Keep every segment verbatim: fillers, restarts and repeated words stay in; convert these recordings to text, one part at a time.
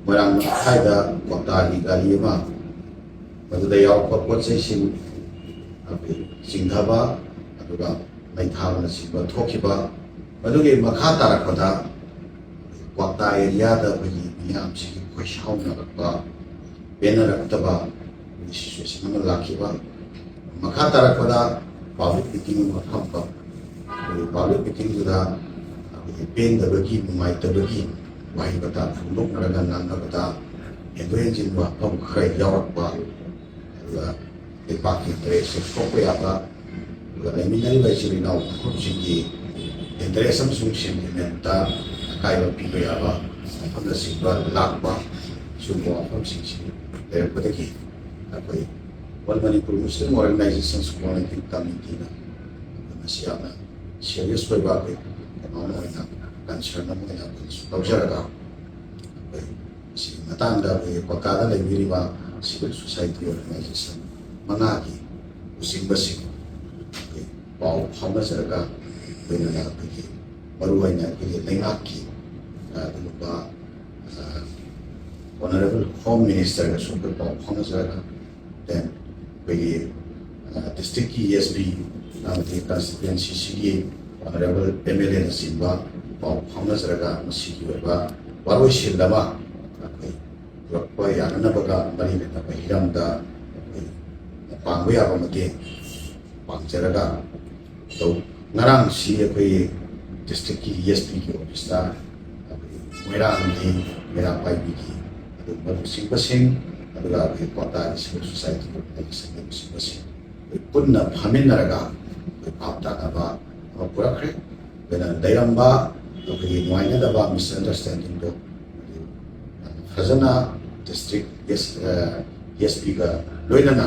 ꯃꯣꯏꯔꯥꯡ ꯂꯝꯈꯥꯏꯗ ꯀ꯭ꯋꯥꯛꯇꯥꯒꯤ ꯒꯥꯔꯤ ꯑꯃ, ꯃꯗꯨꯗ ꯌꯥꯎꯔꯛꯄ ꯄꯣꯠ ꯆꯩꯁꯤꯡ ꯑꯩꯈꯣꯏ ꯆꯤꯡꯊꯕ, ꯑꯗꯨꯒ ꯃꯩ ꯊꯥꯕꯅꯆꯤꯡꯕ ꯊꯣꯛꯈꯤꯕ, ꯃꯗꯨꯒꯤ ꯃꯈꯥ ꯇꯥꯔꯛꯄꯗ ꯀ꯭ꯋꯥꯛꯇꯥ ꯑꯦꯔꯤꯌꯥꯗ ꯑꯩꯈꯣꯏꯒꯤ ꯃꯤꯌꯥꯝꯁꯤꯒꯤ ꯈꯣꯏꯁꯥꯎꯅꯔꯛꯄ, ꯄꯦꯟꯅꯔꯛꯇꯕ ꯁꯤꯆꯨꯋꯦꯁꯟ ꯑꯃ ꯂꯥꯛꯈꯤꯕ꯫ ꯃꯈꯥ ꯇꯥꯔꯛꯄꯗ ꯄꯕ꯭ꯂꯤꯛ ꯃꯤꯇꯤꯡ ꯑꯃ ꯐꯝꯕ꯫ ꯑꯩꯈꯣꯏꯒꯤ ꯄꯕ꯭ꯂꯤꯛ ꯃꯤꯇꯤꯡꯗꯨꯗ ꯑꯩꯈꯣꯏꯒꯤ ꯄꯦꯟꯗꯕꯒꯤ, ꯅꯨꯡꯉꯥꯏꯇꯕꯒꯤ ꯋꯥꯍꯩ ꯋꯥꯇꯥ ꯐꯣꯡꯗꯣꯛꯅꯔꯒ ꯉꯥꯡꯅꯕꯗ ꯍꯦꯟꯗꯣꯛ ꯍꯦꯟꯖꯤꯟ ꯋꯥꯐꯝ ꯈꯔ ꯌꯥꯎꯔꯛꯄ, ꯑꯗꯨꯒ ꯂꯩꯕꯥꯛꯀꯤ ꯏꯟꯇꯔꯦꯁꯇ ꯁꯣꯛꯄ ꯌꯥꯕ, ꯑꯗꯨꯒ ꯂꯩꯃꯤꯟꯅꯔꯤꯕ ꯏꯆꯤꯜ ꯏꯅꯥꯎ ꯐꯨꯔꯨꯞꯁꯤꯡꯒꯤ ꯏꯟꯇꯔꯦꯁ ꯑꯃꯁꯨꯡ ꯁꯦꯟꯇꯤꯃꯦꯟꯇ ꯑꯀꯥꯏꯕ ꯄꯤꯕ ꯌꯥꯕ ꯋꯥꯐꯝꯅꯆꯤꯡꯕ ꯂꯥꯛꯄ, ꯁꯤꯒꯨꯝꯕ ꯋꯥꯐꯝꯁꯤꯡꯁꯤ ꯂꯩꯔꯛꯄꯗꯒꯤ ꯑꯩꯈꯣꯏ All Manipur Muslim Organizations Coordinating Committeeꯅ ꯃꯁꯤ ꯌꯥꯝꯅ ꯁꯤꯔꯤꯌꯁ ꯑꯣꯏꯕ ꯑꯩꯈꯣꯏ ꯀꯩꯅꯣ ꯑꯃ ꯑꯣꯏꯅ, ꯀꯟꯁꯔꯟ ꯑꯃ ꯑꯣꯏꯅ ꯑꯩꯈꯣꯏꯅꯁꯨ ꯂꯧꯖꯔꯒ ꯑꯩꯈꯣꯏ ꯁꯤꯒꯤ ꯃꯇꯥꯡꯗ ꯑꯩꯈꯣꯏꯒꯤ ꯀ꯭ꯋꯥꯛꯇꯥꯗ ꯂꯩꯕꯤꯔꯤꯕ ꯁꯤꯚꯤꯜ ꯁꯣꯁꯥꯏꯇꯤ ꯑꯣꯔꯒꯅꯥꯏꯖꯦꯁꯟ ꯃꯉꯥꯒꯤ ꯂꯨꯆꯤꯡꯕꯁꯤꯡ ꯑꯩꯈꯣꯏ ꯄꯥꯎ ꯐꯥꯎꯅꯖꯔꯒ, ꯂꯣꯏꯅꯅ ꯑꯩꯈꯣꯏꯒꯤ ꯃꯔꯨꯑꯣꯏꯅ ꯑꯩꯈꯣꯏꯒꯤ ꯂꯩꯉꯥꯛꯀꯤ ꯑꯗꯨꯒꯨꯝꯕ ꯑꯣꯅꯔꯦꯕꯜ ꯍꯣꯝ ꯃꯤꯅꯤꯁꯇꯔꯒꯁꯨ ꯑꯩꯈꯣꯏ ꯄꯥꯎ ꯐꯥꯎꯅꯖꯔꯒ, then ꯑꯩꯈꯣꯏꯒꯤ ꯗꯤꯁꯇ꯭ꯔꯤꯛꯀꯤ ꯏ ꯑꯦꯁ ꯄꯤ ꯑꯃꯗꯤ ꯀꯟꯁꯇꯤꯇ꯭ꯋꯦꯟꯁꯤꯁꯤꯒꯤ ꯑꯣꯅꯔꯦꯕꯜ ꯑꯦꯝ ꯑꯦꯜ ꯑꯦꯅꯆꯤꯡꯕ ꯄꯥꯎ ꯐꯥꯎꯅꯖꯔꯒ ꯃꯁꯤꯒꯤ ꯑꯣꯏꯕ ꯋꯥꯔꯣꯏꯁꯤꯟ ꯑꯃ ꯑꯩꯈꯣꯏ ꯄꯨꯔꯛꯄ ꯌꯥꯅꯅꯕꯒ ꯃꯔꯤ ꯂꯩꯅꯕ ꯍꯤꯔꯝꯗ ꯑꯩꯈꯣꯏ ꯄꯥꯡꯕ ꯌꯥꯕ ꯃꯇꯦꯡ ꯄꯥꯡꯖꯔꯒ ꯇꯧ꯫ ꯉꯔꯥꯡꯁꯤ ꯑꯩꯈꯣꯏꯒꯤ ꯗꯤꯁꯇ꯭ꯔꯤꯛꯀꯤ ꯏ ꯑꯦꯁ ꯄꯤꯒꯤ ꯑꯣꯐꯤꯁꯇ ꯑꯩꯈꯣꯏꯒꯤ ꯃꯣꯏꯔꯥꯡꯒꯤ, ꯃꯩꯔꯥ ꯄꯥꯏꯕꯤꯒꯤ ꯑꯗꯨꯒꯨꯝꯕ ꯂꯨꯆꯤꯡꯕꯁꯤꯡ, ꯑꯗꯨꯒ ꯑꯩꯈꯣꯏ ꯀ꯭ꯋꯥꯛꯇꯥꯒꯤ ꯁꯤꯚꯤꯜ ꯁꯣꯁꯥꯏꯇꯤ ꯑꯣꯔꯒꯅꯥꯏꯖꯦꯁꯟꯒꯤ ꯂꯨꯆꯤꯡꯕꯁꯤꯡ ꯑꯩꯈꯣꯏ ꯄꯨꯟꯅ ꯐꯝꯃꯤꯟꯅꯔꯒ ꯑꯩꯈꯣꯏ ꯚꯥꯞ ꯇꯥꯅꯕ ꯑꯃ ꯄꯨꯔꯛꯈ꯭ꯔꯦ꯫ ꯑꯗꯨꯅ ꯂꯩꯔꯝꯕ ꯑꯩꯈꯣꯏꯒꯤ ꯅꯨꯡꯉꯥꯏꯅꯗꯕ, ꯃꯤꯁꯑꯟꯗꯔꯁꯇꯦꯟꯗꯤꯡꯗꯣ ꯐꯖꯅ ꯗꯤꯁꯇ꯭ꯔꯤꯛ ꯑꯦꯁ ꯄꯤꯒ ꯂꯣꯏꯅꯅ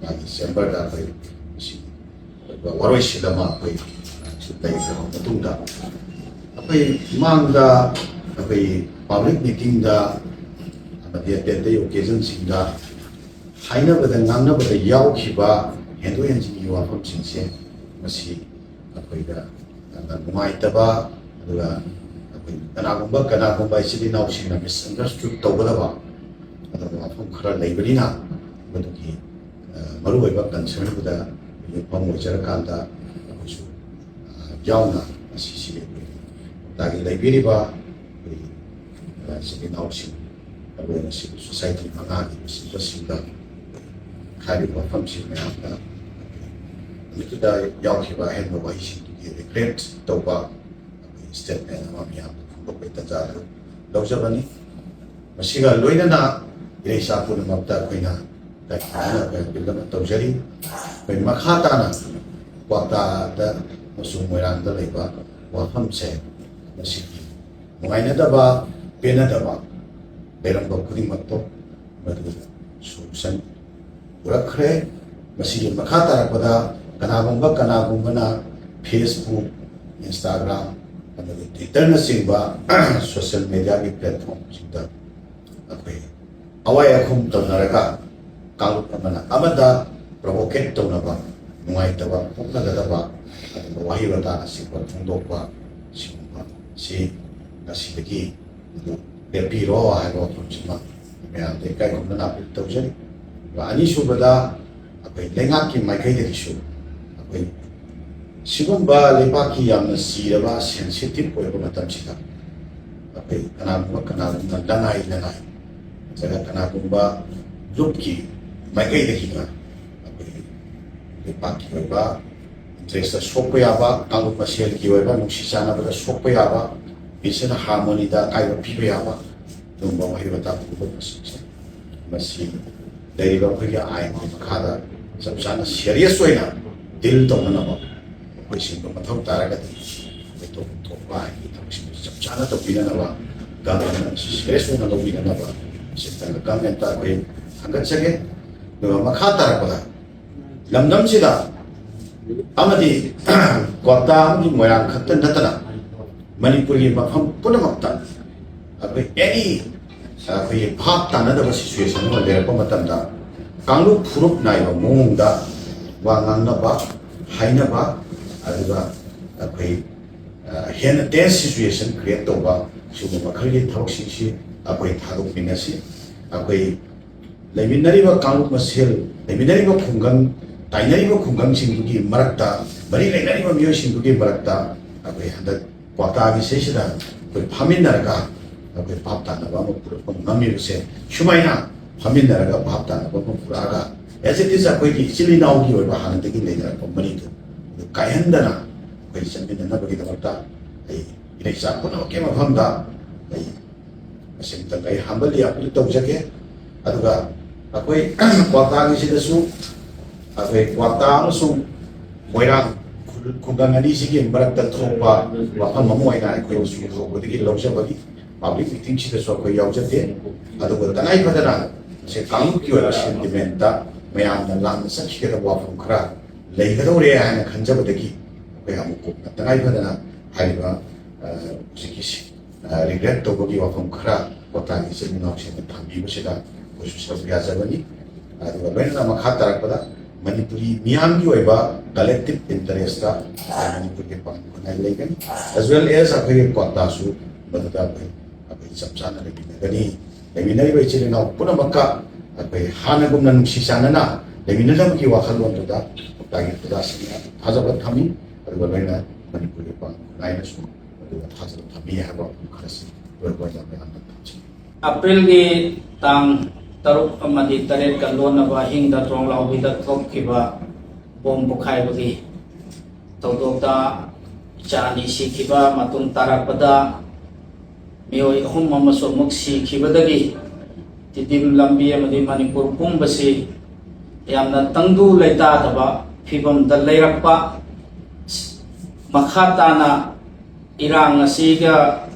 ꯃꯥꯒꯤ ꯆꯦꯝꯕꯔꯗ ꯑꯩꯈꯣꯏ ꯃꯁꯤ ꯋꯥꯔꯣꯏꯁꯤꯟ ꯑꯃ ꯑꯩꯈꯣꯏ ꯂꯩꯈ꯭ꯔꯕ ꯃꯇꯨꯡꯗ, ꯑꯩꯈꯣꯏ ꯃꯃꯥꯡꯗ ꯑꯩꯈꯣꯏ ꯄꯕ꯭ꯂꯤꯛ ꯃꯤꯇꯤꯡꯗ ꯑꯃꯗꯤ ꯑꯇꯩ ꯑꯇꯩ ꯑꯣꯀꯦꯖꯟꯁꯤꯡꯗ ꯍꯥꯏꯅꯕꯗ ꯉꯥꯡꯅꯕꯗ ꯌꯥꯎꯈꯤꯕ ꯍꯦꯟꯗꯣꯛ ꯍꯦꯟꯖꯤꯟꯒꯤ ꯋꯥꯐꯝꯁꯤꯡꯁꯦ ꯃꯁꯤ ꯑꯩꯈꯣꯏꯗ ꯌꯥꯝꯅ ꯅꯨꯡꯉꯥꯏꯇꯕ, ꯑꯗꯨꯒ ꯀꯅꯥꯒꯨꯝꯕ ꯀꯅꯥꯒꯨꯝꯕ ꯏꯆꯤꯜ ꯏꯅꯥꯎꯁꯤꯡꯅ ꯃꯤꯁꯑꯟꯗꯔꯁꯇꯨꯠ ꯇꯧꯒꯗꯕ ꯑꯗꯨꯒꯨꯝꯕ ꯋꯥꯐꯝ ꯈꯔ ꯂꯩꯕꯅꯤꯅ, ꯃꯗꯨꯒꯤ ꯃꯔꯨꯑꯣꯏꯕ ꯀꯟꯁꯔꯟꯗꯨꯗ ꯌꯨꯝꯐꯝ ꯑꯣꯏꯖꯔꯀꯥꯟꯗ ꯑꯩꯈꯣꯏꯁꯨ ꯌꯥꯎꯅ ꯉꯁꯤꯁꯤ ꯑꯩꯈꯣꯏꯒꯤ ꯄꯥꯎꯇꯥꯛꯀꯤ ꯂꯩꯕꯤꯔꯤꯕ ꯑꯩꯈꯣꯏꯒꯤ ꯏꯆꯤꯜ ꯏꯅꯥꯎꯁꯤꯡ, ꯑꯩꯈꯣꯏꯅ ꯁꯤꯚꯤꯜ ꯁꯣꯁꯥꯏꯇꯤ ꯃꯉꯥꯒꯤ ꯂꯨꯆꯤꯡꯕꯁꯤꯡꯗ ꯍꯥꯏꯔꯤꯕ ꯋꯥꯐꯝꯁꯤ ꯃꯌꯥꯝꯗ ꯅꯨꯃꯤꯠꯇꯨꯗ ꯌꯥꯎꯈꯤꯕ ꯑꯍꯦꯟꯕ ꯋꯥꯍꯩꯁꯤꯡꯗꯨꯒꯤ ꯔꯤꯒ꯭ꯔꯦꯠ ꯇꯧꯕ ꯑꯩꯈꯣꯏꯒꯤ ꯁ꯭ꯇꯦꯠꯃꯦꯟ ꯑꯃ ꯃꯤꯌꯥꯝꯗ ꯐꯣꯡꯗꯣꯛꯄꯒꯤ ꯇꯥꯟꯖꯥ ꯑꯗꯨ ꯂꯧꯖꯕꯅꯤ꯫ ꯃꯁꯤꯒ ꯂꯣꯏꯅꯅ ꯏꯔꯩꯆꯥ ꯄꯨꯝꯅꯃꯛꯇ ꯑꯩꯈꯣꯏꯅ ꯀꯔꯤ ꯍꯥꯏꯅ ꯑꯩꯈꯣꯏ ꯑꯄꯤꯜ ꯑꯃ ꯇꯧꯖꯔꯤ꯫ ꯑꯩꯈꯣꯏ ꯃꯈꯥ ꯇꯥꯅ ꯀ꯭ꯋꯥꯛꯇꯥꯗ ꯑꯃꯁꯨꯡ ꯃꯣꯏꯔꯥꯡꯗ ꯂꯩꯕ ꯋꯥꯐꯝꯁꯦ ꯃꯁꯤꯒꯤ ꯅꯨꯡꯉꯥꯏꯅꯗꯕ, ꯄꯦꯟꯅꯗꯕ ꯂꯩꯔꯝꯕ ꯈꯨꯗꯤꯡꯃꯛꯇꯣ ꯃꯗꯨ ꯁꯣꯂꯨꯁꯟ ꯄꯨꯔꯛꯈ꯭ꯔꯦ꯫ ꯃꯁꯤꯒꯤ ꯃꯈꯥ ꯇꯥꯔꯛꯄꯗ ꯀꯅꯥꯒꯨꯝꯕ ꯀꯅꯥꯒꯨꯝꯕꯅ Facebook, Instagram, ꯑꯃꯗꯤ Twitterꯅꯆꯤꯡꯕ ꯁꯣꯁꯤꯌꯦꯜ ꯃꯦꯗꯤꯌꯥꯒꯤ ꯄ꯭ꯂꯦꯠꯐꯣꯝꯁꯤꯡꯗ ꯑꯩꯈꯣꯏ ꯑꯋꯥꯏ ꯑꯈꯨꯝ ꯇꯧꯅꯔꯒ ꯀꯥꯡꯂꯨꯞ ꯑꯃꯅ ꯑꯃꯗ ꯄ꯭ꯔꯣꯚꯣꯀꯦꯠ ꯇꯧꯅꯕ, ꯅꯨꯡꯉꯥꯏꯇꯕ ꯄꯣꯛꯅꯒꯗꯕ ꯑꯗꯨꯒꯨꯝꯕ ꯋꯥꯍꯩ ꯋꯥꯇꯥꯅꯆꯤꯡꯕ ꯐꯣꯡꯗꯣꯛꯄ, ꯁꯤꯒꯨꯝꯕ ꯁꯤ ꯉꯁꯤꯗꯒꯤ ꯂꯦꯞꯄꯤꯔꯣ ꯍꯥꯏꯕ ꯋꯥꯐꯝꯁꯤꯃ ꯃꯌꯥꯝꯗ ꯏꯀꯥꯏ ꯈꯨꯝꯅꯅ ꯑꯄꯤꯜ ꯇꯧꯖꯔꯤ꯫ ꯑꯗꯨꯒ ꯑꯅꯤꯁꯨꯕꯗ, ꯑꯩꯈꯣꯏ ꯂꯩꯉꯥꯛꯀꯤ ꯃꯥꯏꯀꯩꯗꯒꯤꯁꯨ ꯑꯩꯈꯣꯏ ꯁꯤꯒꯨꯝꯕ ꯂꯩꯕꯥꯛꯀꯤ ꯌꯥꯝꯅ ꯆꯤꯔꯕ, ꯁꯦꯟꯁꯤꯇꯤꯚ ꯑꯣꯏꯕ ꯃꯇꯝꯁꯤꯗ ꯑꯩꯈꯣꯏ ꯀꯅꯥꯒꯨꯝꯕ ꯀꯅꯥꯒꯨꯝꯕ ꯂꯅꯥꯏ ꯂꯅꯥꯏ ꯅꯠꯇ꯭ꯔꯒ ꯀꯅꯥꯒꯨꯝꯕ ꯂꯨꯞꯀꯤ ꯃꯥꯏꯀꯩꯗꯒꯤꯅ ꯑꯩꯈꯣꯏ ꯂꯩꯕꯥꯛꯀꯤ ꯑꯣꯏꯕ ꯏꯟꯇꯔꯦꯁꯇ ꯁꯣꯛꯄ ꯌꯥꯕ, ꯀꯥꯡꯂꯨꯞ ꯃꯁꯦꯜꯒꯤ ꯑꯣꯏꯕ ꯅꯨꯡꯁꯤ ꯆꯥꯟꯅꯕꯗ ꯁꯣꯛꯄ ꯌꯥꯕ, ꯄꯤꯁꯤꯅ ꯍꯥꯔꯃꯣꯅꯤꯗ ꯑꯀꯥꯏꯕ ꯄꯤꯕ ꯌꯥꯕ ꯑꯗꯨꯒꯨꯝꯕ ꯋꯥꯍꯩ ꯋꯥꯇꯥ ꯐꯣꯡꯗꯣꯛꯄꯁꯤꯡꯁꯦ ꯃꯁꯤ ꯂꯩꯔꯤꯕ ꯑꯩꯈꯣꯏꯒꯤ ꯑꯥꯏꯟꯒꯤ ꯃꯈꯥꯗ ꯆꯞ ꯆꯥꯅ ꯁꯦꯔꯤꯌꯁ ꯑꯣꯏꯅ ꯗꯤꯜ ꯇꯧꯅꯅꯕ ꯑꯩꯈꯣꯏ ꯁꯤꯟꯕ ꯃꯊꯧ ꯇꯥꯔꯒꯗꯤ ꯑꯩꯈꯣꯏ ꯇꯧꯐꯝ ꯊꯣꯛꯄ ꯑꯥꯏꯟꯒꯤ ꯊꯕꯛꯁꯤꯡꯗꯨ ꯆꯞ ꯆꯥꯅ ꯇꯧꯕꯤꯅꯅꯕ, ꯒꯚꯔꯟꯃꯦꯟꯠ ꯑꯁꯤ ꯁꯦꯔꯤꯌꯁ ꯑꯣꯏꯅ ꯂꯧꯕꯤꯅꯅꯕ ꯁꯦꯟꯇ꯭ꯔꯦꯜ ꯒꯚꯔꯟꯃꯦꯟꯠꯇ ꯑꯩꯈꯣꯏ ꯊꯥꯡꯒꯠꯆꯒꯦ꯫ ꯑꯗꯨꯒ ꯃꯈꯥ ꯇꯥꯔꯛꯄꯗ ꯂꯝꯗꯝꯁꯤꯗ ꯑꯃꯗꯤ ꯀ꯭ꯋꯥꯛꯇꯥ ꯑꯃꯗꯤ ꯃꯣꯏꯔꯥꯡ ꯈꯛꯇ ꯅꯠꯇꯅ ꯃꯅꯤꯄꯨꯔꯒꯤ ꯃꯐꯝ ꯄꯨꯝꯅꯃꯛꯇ ꯑꯩꯈꯣꯏ ꯑꯦꯅꯤ ꯑꯩꯈꯣꯏꯒꯤ ꯚꯥꯞ ꯇꯥꯅꯗꯕ ꯁꯤꯆꯨꯋꯦꯁꯟ ꯑꯃ ꯂꯩꯔꯛꯄ ꯃꯇꯝꯗ ꯀꯥꯡꯂꯨꯞ ꯐꯨꯔꯨꯞ ꯅꯥꯏꯕ ꯃꯑꯣꯡꯗ ꯋꯥ ꯉꯥꯡꯅꯕ, ꯍꯥꯏꯅꯕ, ꯑꯗꯨꯒ ꯑꯩꯈꯣꯏ ꯍꯦꯟꯅ ꯇꯦꯟꯁ ꯁꯤꯆꯨꯋꯦꯁꯟ ꯀ꯭ꯔꯤꯌꯦꯠ ꯇꯧꯕ, ꯁꯤꯒꯨꯝꯕ ꯃꯈꯜꯒꯤ ꯊꯕꯛꯁꯤꯡꯁꯤ ꯑꯩꯈꯣꯏ ꯊꯥꯗꯣꯛꯃꯤꯟꯅꯁꯤ꯫ ꯑꯩꯈꯣꯏ ꯂꯩꯃꯤꯟꯅꯔꯤꯕ ꯀꯥꯡꯂꯨꯞ ꯃꯁꯦꯜ, ꯂꯩꯃꯤꯟꯅꯔꯤꯕ ꯈꯨꯡꯒꯪ, ꯇꯥꯏꯅꯔꯤꯕ ꯈꯨꯡꯒꯪꯁꯤꯡꯗꯨꯒꯤ ꯃꯔꯛꯇ, ꯃꯔꯤ ꯂꯩꯅꯔꯤꯕ ꯃꯤꯑꯣꯏꯁꯤꯡꯗꯨꯒꯤ ꯃꯔꯛꯇ ꯑꯩꯈꯣꯏ ꯍꯟꯗꯛ ꯀ꯭ꯋꯥꯇꯥꯒꯤ ꯁꯤꯁꯤꯗ ꯑꯩꯈꯣꯏ ꯐꯝꯃꯤꯟꯅꯔꯒ ꯑꯩꯈꯣꯏ ꯚꯥꯞ ꯇꯥꯅꯕ ꯑꯃ ꯄꯨꯔꯛꯄ ꯉꯝꯃꯤꯕꯁꯦ, ꯁꯨꯃꯥꯏꯅ ꯐꯝꯃꯤꯟꯅꯔꯒ ꯚꯥꯞ ꯇꯥꯅꯕ ꯑꯃ ꯄꯨꯔꯛꯑꯒ, as it is, ꯑꯩꯈꯣꯏꯒꯤ ꯏꯆꯤꯜ ꯏꯅꯥꯎꯒꯤ ꯑꯣꯏꯕ ꯍꯥꯟꯅꯗꯒꯤ ꯂꯩꯅꯔꯛꯄ ꯃꯔꯤꯗꯨ ꯑꯗꯨ ꯀꯥꯏꯍꯟꯗꯅ ꯑꯩꯈꯣꯏ ꯆꯠꯃꯤꯟꯅꯅꯕꯒꯤꯗꯃꯛꯇ ꯑꯩ ꯏꯔꯩꯆꯥ ꯄꯨꯝꯅꯃꯛꯀꯤ ꯃꯐꯝꯗ ꯑꯩ ꯃꯁꯤꯃꯇꯪ ꯑꯩ humble appeal ꯇꯧꯖꯒꯦ꯫ ꯑꯗꯨꯒ ꯑꯩꯈꯣꯏ ꯀ꯭ꯋꯥꯇꯥꯒꯤꯁꯤꯗꯁꯨ ꯑꯩꯈꯣꯏ ꯀ꯭ꯋꯥꯇꯥ ꯑꯃꯁꯨꯡ ꯃꯣꯏꯔꯥꯡ ꯈꯨꯜ-, ꯈꯨꯡꯒꯪ ꯑꯅꯤꯁꯤꯒꯤ ꯃꯔꯛꯇ ꯊꯣꯛꯄ ꯋꯥꯐꯝ ꯑꯃ ꯑꯣꯏꯅ ꯑꯩꯈꯣꯏꯅꯁꯨ ꯍꯧꯕꯗꯒꯤ ꯂꯧꯖꯕꯒꯤ ꯄꯕ꯭ꯂꯤꯛ ꯃꯤꯇꯤꯡꯁꯤꯗꯁꯨ ꯑꯩꯈꯣꯏ ꯌꯥꯎꯖꯗꯦ꯫ ꯑꯗꯨꯒ ꯇꯉꯥꯏ ꯐꯗꯅ ꯉꯁꯤ ꯀꯥꯡꯂꯨꯞꯀꯤ ꯑꯣꯏꯕ ꯁꯦꯟꯇꯤꯃꯦꯟꯇ ꯃꯌꯥꯝꯅ ꯂꯥꯟꯅ ꯆꯠꯈꯤꯒꯗꯕ ꯋꯥꯐꯝ ꯈꯔ ꯂꯩꯒꯗꯧꯔꯦ ꯍꯥꯏꯅ ꯈꯟꯖꯕꯗꯒꯤ ꯑꯩꯈꯣꯏ ꯑꯃꯨꯛ ꯀꯣꯛꯅ ꯇꯉꯥꯏ ꯐꯗꯅ ꯍꯥꯏꯔꯤꯕ, ꯑ, ꯍꯧꯖꯤꯛꯀꯤ ꯁꯤ-, ꯑ, ꯔꯤꯒ꯭ꯔꯦꯠ ꯇꯧꯕꯒꯤ ꯋꯥꯐꯝ ꯈꯔ ꯀ꯭ꯋꯥꯇꯥꯒꯤ ꯏꯆꯤꯜ ꯏꯅꯥꯎꯁꯤꯡꯅ ꯊꯝꯕꯤꯕꯁꯤꯗ ꯑꯩꯈꯣꯏꯁꯨ ꯁꯔꯨꯛ ꯌꯥꯖꯕꯅꯤ꯫ ꯑꯗꯨꯒ ꯂꯣꯏꯅꯅ ꯃꯈꯥ ꯇꯥꯔꯛꯄꯗ ꯃꯅꯤꯄꯨꯔꯤ ꯃꯤꯌꯥꯝꯒꯤ ꯑꯣꯏꯕ ꯀꯂꯦꯛꯇꯤꯞ ꯏꯟꯇꯔꯦꯁꯇ ꯃꯅꯤꯄꯨꯔꯒꯤ ꯄꯥꯡꯒꯜ ꯈꯨꯟꯅꯥꯏ ꯂꯩꯒꯅꯤ, as well as ꯑꯩꯈꯣꯏꯒꯤ ꯀ꯭ꯋꯥꯇꯥꯁꯨ ꯃꯗꯨꯗ ꯑꯩꯈꯣꯏ, ꯑꯩꯈꯣꯏ ꯆꯞ ꯆꯥꯅ ꯂꯩꯃꯤꯟꯅꯒꯅꯤ꯫ ꯂꯩꯃꯤꯟꯅꯔꯤꯕ ꯏꯆꯤꯜ ꯏꯅꯥꯎ ꯄꯨꯝꯅꯃꯛꯀ ꯑꯩꯈꯣꯏ ꯍꯥꯟꯅꯒꯨꯝꯅ ꯅꯨꯡꯁꯤ ꯆꯥꯟꯅꯅ ꯂꯩꯃꯤꯟꯅꯗꯕꯒꯤ ꯋꯥꯈꯜꯂꯣꯟꯗꯨꯗ ꯀ꯭ꯋꯥꯇꯥꯒꯤ ꯄ꯭ꯔꯖꯥꯁꯤꯡꯅ ꯊꯥꯖꯕ ꯊꯝꯃꯤ꯫ ꯑꯗꯨꯒ ꯂꯣꯏꯅ ꯃꯅꯤꯄꯨꯔꯒꯤ ꯄꯥꯡꯒꯜ ꯈꯨꯟꯅꯥꯏꯅꯁꯨ ꯑꯗꯨꯒ ꯊꯥꯖꯕ ꯊꯝꯃꯤ ꯍꯥꯏꯕ ꯋꯥꯐꯝ ꯈꯔꯁꯤ ꯂꯣꯏꯕ ꯑꯣꯏꯅ ꯃꯌꯥꯝꯗ ꯊꯝꯖꯒꯦ꯫ ꯑꯦꯄ꯭ꯔꯤꯜꯒꯤ ꯇꯥꯡ ꯇꯔꯨꯛ ꯑꯃꯗꯤ ꯇꯔꯦꯠꯀ ꯂꯣꯟꯅꯕ ꯑꯍꯤꯡꯗ ꯇ꯭ꯔꯣꯡꯂꯥꯎꯕꯤꯗ ꯊꯣꯛꯈꯤꯕ ꯕꯣꯝ ꯄꯣꯈꯥꯏꯕꯒꯤ ꯊꯧꯗꯣꯛꯇ ꯏꯆꯥ ꯑꯅꯤ ꯁꯤꯈꯤꯕ, ꯃꯇꯨꯡ ꯇꯥꯔꯛꯄꯗ ꯃꯤꯑꯣꯏ ꯑꯍꯨꯝ ꯑꯃꯁꯨ ꯑꯃꯨꯛ ꯁꯤꯈꯤꯕꯗꯒꯤ ꯇꯤꯗꯤꯝ ꯂꯝꯕꯤ ꯑꯃꯗꯤ ꯃꯅꯤꯄꯨꯔ ꯄꯨꯝꯕꯁꯤ ꯌꯥꯝꯅ ꯇꯪꯗꯨ ꯂꯩꯇꯥꯗꯕ ꯐꯤꯕꯝꯗ ꯂꯩꯔꯛꯄ꯫ ꯃꯈꯥ ꯇꯥꯅ ꯏꯔꯥꯡ ꯑꯁꯤꯒ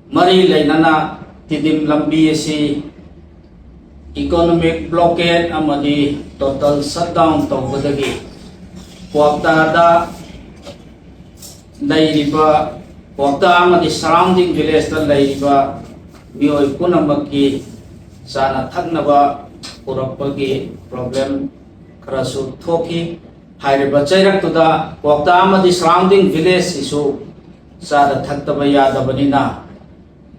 ꯃꯔꯤ ꯂꯩꯅꯅ ꯇꯤꯗꯤꯝ ꯂꯝꯕꯤ ꯑꯁꯤ ꯏꯀꯣꯅꯣꯃꯤꯛ ꯕ꯭ꯂꯣꯀꯦꯠ ꯑꯃꯗꯤ ꯇꯣꯇꯦꯜ ꯁꯠꯗꯥꯎꯟ ꯇꯧꯕꯗꯒꯤ ꯀ꯭ꯋꯥꯛꯇꯥꯗ ꯂꯩꯔꯤꯕ, ꯀ꯭ꯋꯥꯛꯇꯥ ꯑꯃꯗꯤ ꯁꯔꯥꯎꯟꯗꯤꯡ ꯚꯤꯂꯦꯖꯇ ꯂꯩꯔꯤꯕ ꯃꯤꯑꯣꯏ ꯄꯨꯝꯅꯃꯛꯀꯤ ꯆꯥꯅ ꯊꯛꯅꯕ ꯄꯨꯔꯛꯄꯒꯤ ꯄ꯭ꯔꯣꯕ꯭ꯂꯦꯝ ꯈꯔꯁꯨ ꯊꯣꯛꯈꯤ꯫ ꯍꯥꯏꯔꯤꯕ ꯆꯩꯔꯛꯇꯨꯗ ꯀ꯭ꯋꯥꯛꯇꯥ ꯑꯃꯗꯤ ꯁꯔꯥꯎꯟꯗꯤꯡ ꯚꯤꯂꯦꯖꯁꯤꯁꯨ ꯆꯥꯗ ꯊꯛꯇꯕ ꯌꯥꯗꯕꯅꯤꯅ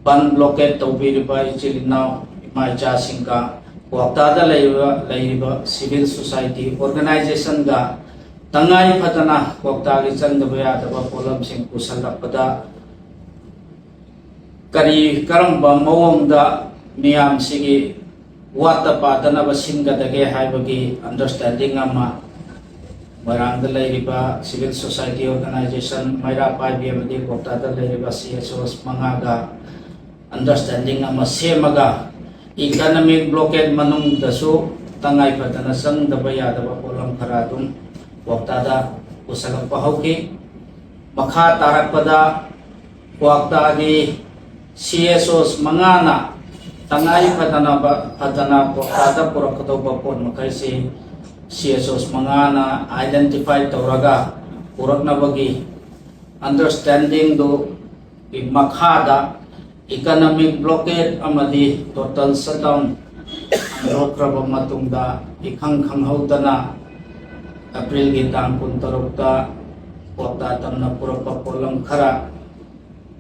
ꯕꯟ ꯕ꯭ꯂꯣꯀꯦꯠ ꯇꯧꯕꯤꯔꯤꯕ ꯏꯆꯤꯜ ꯏꯅꯥꯎ ꯏꯃꯥ ꯏꯆꯥꯁꯤꯡꯒ ꯀ꯭ꯋꯥꯛꯇꯥꯗ ꯂꯩꯔꯤꯕ, ꯂꯩꯔꯤꯕ civil society organizationꯒ ꯇꯉꯥꯏ ꯐꯗꯅ ꯀ꯭ꯋꯥꯛꯇꯥꯒꯤ ꯆꯪꯗꯕ ꯌꯥꯗꯕ ꯄꯣꯠꯂꯝꯁꯤꯡ ꯄꯨꯁꯜꯂꯛꯄꯗ ꯀꯔꯤ, ꯀꯔꯝꯕ ꯃꯑꯣꯡꯗ ꯃꯤꯌꯥꯝꯁꯤꯒꯤ ꯋꯥꯠꯇ ꯄꯥꯗꯅꯕ ꯁꯤꯟꯒꯗꯒꯦ ꯍꯥꯏꯕꯒꯤ understanding ꯑꯃ ꯃꯣꯏꯔꯥꯡꯗ ꯂꯩꯔꯤꯕ civil society organization, ꯃꯩꯔꯥ ꯄꯥꯏꯕꯤ ꯑꯃꯗꯤ ꯀ꯭ꯋꯥꯛꯇꯥꯗ ꯂꯩꯔꯤꯕ C S Os ꯃꯉꯥꯒ understanding ꯑꯃ ꯁꯦꯝꯃꯒ economic blockade ꯃꯅꯨꯡꯗꯁꯨ ꯇꯉꯥꯏ ꯐꯗꯅ ꯆꯪꯗꯕ ꯌꯥꯗꯕ ꯄꯣꯠꯂꯝ ꯈꯔ ꯑꯗꯨꯝ ꯀ꯭ꯋꯥꯛꯇꯥꯗ ꯄꯨꯁꯜꯂꯛꯄ ꯍꯧꯈꯤ꯫ ꯃꯈꯥ ꯇꯥꯔꯛꯄꯗ ꯀ꯭ꯋꯥꯛꯇꯥꯒꯤ C S Os ꯃꯉꯥꯅ ꯇꯉꯥꯏ ꯐꯗꯅꯕ, ꯐꯗꯅ ꯀ꯭ꯋꯥꯛꯇꯥꯗ ꯄꯨꯔꯛꯀꯗꯧꯕ ꯄꯣꯠ ꯃꯈꯩꯁꯤ C S Os ꯃꯉꯥꯅ identify ꯇꯧꯔꯒ ꯄꯨꯔꯛꯅꯕꯒꯤ understandingꯗꯨꯒꯤ ꯃꯈꯥꯗ economic blockade ꯑꯃꯗꯤ total shutdown ꯍꯟꯗꯣꯛꯈ꯭ꯔꯕ ꯃꯇꯨꯡꯗ ꯏꯈꯪ ꯈꯪꯍꯧꯗꯅ ꯑꯦꯄ꯭ꯔꯤꯜꯒꯤ ꯇꯥꯡ ꯀꯨꯟꯇꯔꯨꯛꯇ ꯀ꯭ꯋꯥꯛꯇꯥ ꯇꯝꯅ ꯄꯨꯔꯛꯄ ꯄꯣꯠꯂꯝ ꯈꯔ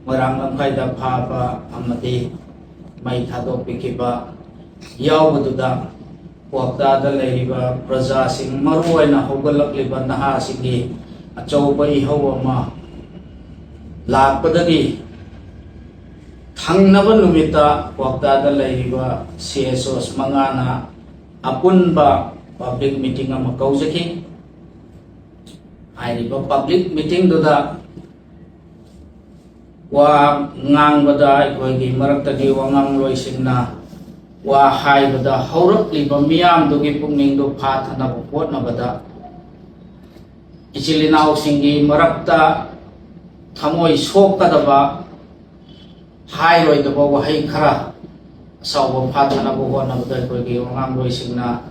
ꯃꯣꯏꯔꯥꯡ ꯂꯝꯈꯥꯏꯗ ꯐꯥꯕ ꯑꯃꯗꯤ ꯃꯩ ꯊꯥꯗꯣꯛꯄꯤꯈꯤꯕ ꯌꯥꯎꯕꯗꯨꯗ ꯀ꯭ꯋꯥꯛꯇꯥꯗ ꯂꯩꯔꯤꯕ ꯄ꯭ꯔꯖꯥꯁꯤꯡ, ꯃꯔꯨꯑꯣꯏꯅ ꯍꯧꯒꯠꯂꯛꯂꯤꯕ ꯅꯍꯥꯁꯤꯡꯒꯤ ꯑꯆꯧꯕ ꯏꯍꯧ ꯑꯃ ꯂꯥꯛꯄꯗꯒꯤ ꯊꯪꯅꯕ ꯅꯨꯃꯤꯠꯇ ꯀ꯭ꯋꯥꯛꯇꯥꯗ ꯂꯩꯔꯤꯕ C S Os ꯃꯉꯥꯅ ꯑꯄꯨꯟꯕ public meeting ꯑꯃ ꯀꯧꯖꯈꯤ꯫ ꯍꯥꯏꯔꯤꯕ public meetingꯗꯨꯗ ꯋꯥ ꯉꯥꯡꯕꯗ ꯑꯩꯈꯣꯏꯒꯤ ꯃꯔꯛꯇꯒꯤ ꯋꯥꯉꯥꯡꯂꯣꯏꯁꯤꯡꯅ ꯋꯥ ꯍꯥꯏꯕꯗ ꯍꯧꯔꯛꯂꯤꯕ ꯃꯤꯌꯥꯝꯗꯨꯒꯤ ꯄꯨꯛꯅꯤꯡꯗꯨ ꯐꯥꯊꯅꯕ ꯍꯣꯠꯅꯕꯗ ꯏꯆꯤꯜ ꯏꯅꯥꯎꯁꯤꯡꯒꯤ ꯃꯔꯛꯇ ꯊꯃꯣꯏ ꯁꯣꯛꯀꯗꯕ, ꯍꯥꯏꯔꯣꯏꯗꯕ ꯋꯥꯍꯩ ꯈꯔ ꯑꯁꯥꯎꯕ ꯐꯥꯊꯅꯕ ꯍꯣꯠꯅꯕꯗ ꯑꯩꯈꯣꯏꯒꯤ ꯋꯥꯉꯥꯡꯂꯣꯏꯁꯤꯡꯅ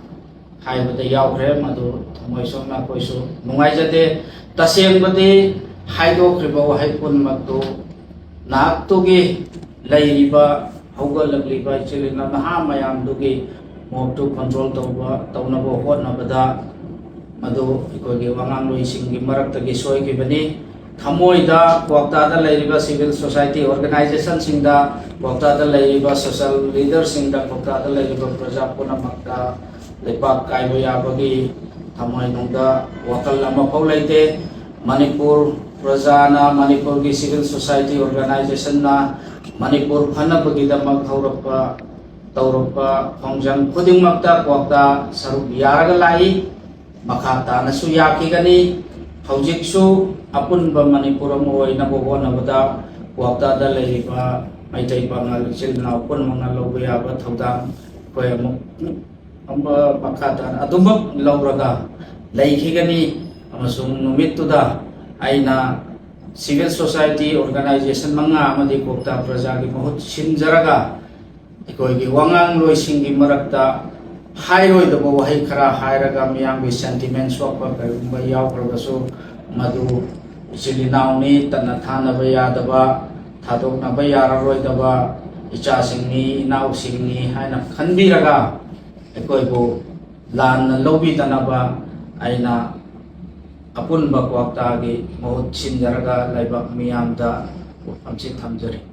ꯍꯥꯏꯕꯗ ꯌꯥꯎꯈ꯭ꯔꯦ꯫ ꯃꯗꯨ ꯊꯃꯣꯏ ꯁꯣꯛꯅ ꯑꯩꯈꯣꯏꯁꯨ ꯅꯨꯡꯉꯥꯏꯖꯗꯦ꯫ ꯇꯁꯦꯡꯕꯗꯤ ꯍꯥꯏꯗꯣꯛꯈ꯭ꯔꯤꯕ ꯋꯥꯍꯩ ꯄꯨꯝꯅꯃꯛꯇꯨ ꯅꯍꯥꯛꯇꯨꯒꯤ ꯂꯩꯔꯤꯕ ꯍꯧꯒꯠꯂꯛꯂꯤꯕ ꯏꯆꯤꯜ ꯏꯅꯥꯎ ꯅꯍꯥ ꯃꯌꯥꯝꯗꯨꯒꯤ ꯃꯣꯠꯇꯨ control ꯇꯧꯕ, ꯇꯧꯅꯕ ꯍꯣꯠꯅꯕꯗ ꯃꯗꯨ ꯑꯩꯈꯣꯏꯒꯤ ꯋꯥꯉꯥꯡꯂꯣꯏꯁꯤꯡꯒꯤ ꯃꯔꯛꯇꯒꯤ ꯁꯣꯏꯈꯤꯕꯅꯤ꯫ ꯊꯃꯣꯏꯗ ꯀ꯭ꯋꯥꯛꯇꯥꯗ ꯂꯩꯔꯤꯕ civil society organizationꯁꯤꯡꯗ, ꯀ꯭ꯋꯥꯛꯇꯥꯗ ꯂꯩꯔꯤꯕ social leaderꯁꯤꯡꯗ, ꯀ꯭ꯋꯥꯛꯇꯥꯗ ꯂꯩꯔꯤꯕ ꯄ꯭ꯔꯖꯥ ꯄꯨꯝꯅꯃꯛꯇ ꯂꯩꯄꯥꯛ ꯀꯥꯏꯕ ꯌꯥꯕꯒꯤ ꯊꯃꯣꯏꯅꯨꯡꯗ ꯋꯥꯈꯜ ꯑꯃꯐꯥꯎ ꯂꯩꯇꯦ꯫ ꯃꯅꯤꯄꯨꯔ ꯄ꯭ꯔꯖꯥꯅ, ꯃꯅꯤꯄꯨꯔꯒꯤ civil society organizationꯅ ꯃꯅꯤꯄꯨꯔ ꯐꯅꯕꯒꯤꯗꯃꯛ ꯍꯧꯔꯛꯄ ꯇꯧꯔꯛꯄ ꯈꯣꯡꯖꯪ ꯈꯨꯗꯤꯡꯃꯛꯇ ꯀ꯭ꯋꯥꯛꯇꯥ ꯁꯔꯨꯛ ꯌꯥꯔꯒ ꯂꯥꯛꯏ꯫ ꯃꯈꯥ ꯇꯥꯅꯁꯨ ꯌꯥꯈꯤꯒꯅꯤ꯫ ꯍꯧꯖꯤꯛꯁꯨ ꯑꯄꯨꯟꯕ ꯃꯅꯤꯄꯨꯔ ꯑꯃ ꯑꯣꯏꯅꯕ ꯍꯣꯠꯅꯕꯗ ꯀ꯭ꯋꯥꯛꯇꯥꯗ ꯂꯩꯔꯤꯕ ꯃꯩꯇꯩ ꯄꯥꯉꯜ ꯏꯆꯤꯜ ꯏꯅꯥꯎ ꯄꯨꯝꯅꯃꯛꯅ ꯂꯧꯕ ꯌꯥꯕ ꯊꯧꯗꯥꯡ ꯑꯩꯈꯣꯏ ꯑꯃꯨꯛ ꯑꯃ ꯃꯈꯥ ꯇꯥꯅ ꯑꯗꯨꯃꯛ ꯂꯧꯔꯒ ꯂꯩꯈꯤꯒꯅꯤ꯫ ꯑꯃꯁꯨꯡ ꯅꯨꯃꯤꯠꯇꯨꯗ ꯑꯩꯅ civil society organization ꯃꯉꯥ ꯑꯃꯗꯤ ꯀ꯭ꯋꯥꯛꯇꯥ ꯄ꯭ꯔꯖꯥꯒꯤ ꯃꯍꯨꯠ ꯁꯤꯟꯖꯔꯒ ꯑꯩꯈꯣꯏꯒꯤ ꯋꯥꯉꯥꯡꯂꯣꯏꯁꯤꯡꯒꯤ ꯃꯔꯛꯇ ꯍꯥꯏꯔꯣꯏꯗꯕ ꯋꯥꯍꯩ ꯈꯔ ꯍꯥꯏꯔꯒ ꯃꯤꯌꯥꯝꯒꯤ sentiment ꯁꯣꯛꯄ ꯀꯔꯤꯒꯨꯝꯕ ꯌꯥꯎꯈ꯭ꯔꯕꯁꯨ, ꯃꯗꯨ ꯏꯆꯤꯜ ꯏꯅꯥꯎꯅꯤ, ꯇꯠꯅ ꯊꯥꯅꯕ ꯌꯥꯗꯕ, ꯊꯥꯗꯣꯛꯅꯕ ꯌꯥꯔꯔꯣꯏꯗꯕ ꯏꯆꯥꯁꯤꯡꯅꯤ, ꯏꯅꯥꯎꯁꯤꯡꯅꯤ ꯍꯥꯏꯅ ꯈꯟꯕꯤꯔꯒ ꯑꯩꯈꯣꯏꯕꯨ ꯂꯥꯟꯅ ꯂꯧꯕꯤꯗꯅꯕ ꯑꯩꯅ ꯑꯄꯨꯟꯕ ꯀ꯭ꯋꯥꯛꯇꯥꯒꯤ ꯃꯍꯨꯠ ꯁꯤꯟꯖꯔꯒ ꯂꯩꯕꯥꯛ ꯃꯤꯌꯥꯝꯗ ꯋꯥꯐꯝꯁꯤ ꯊꯝꯖꯔꯤ꯫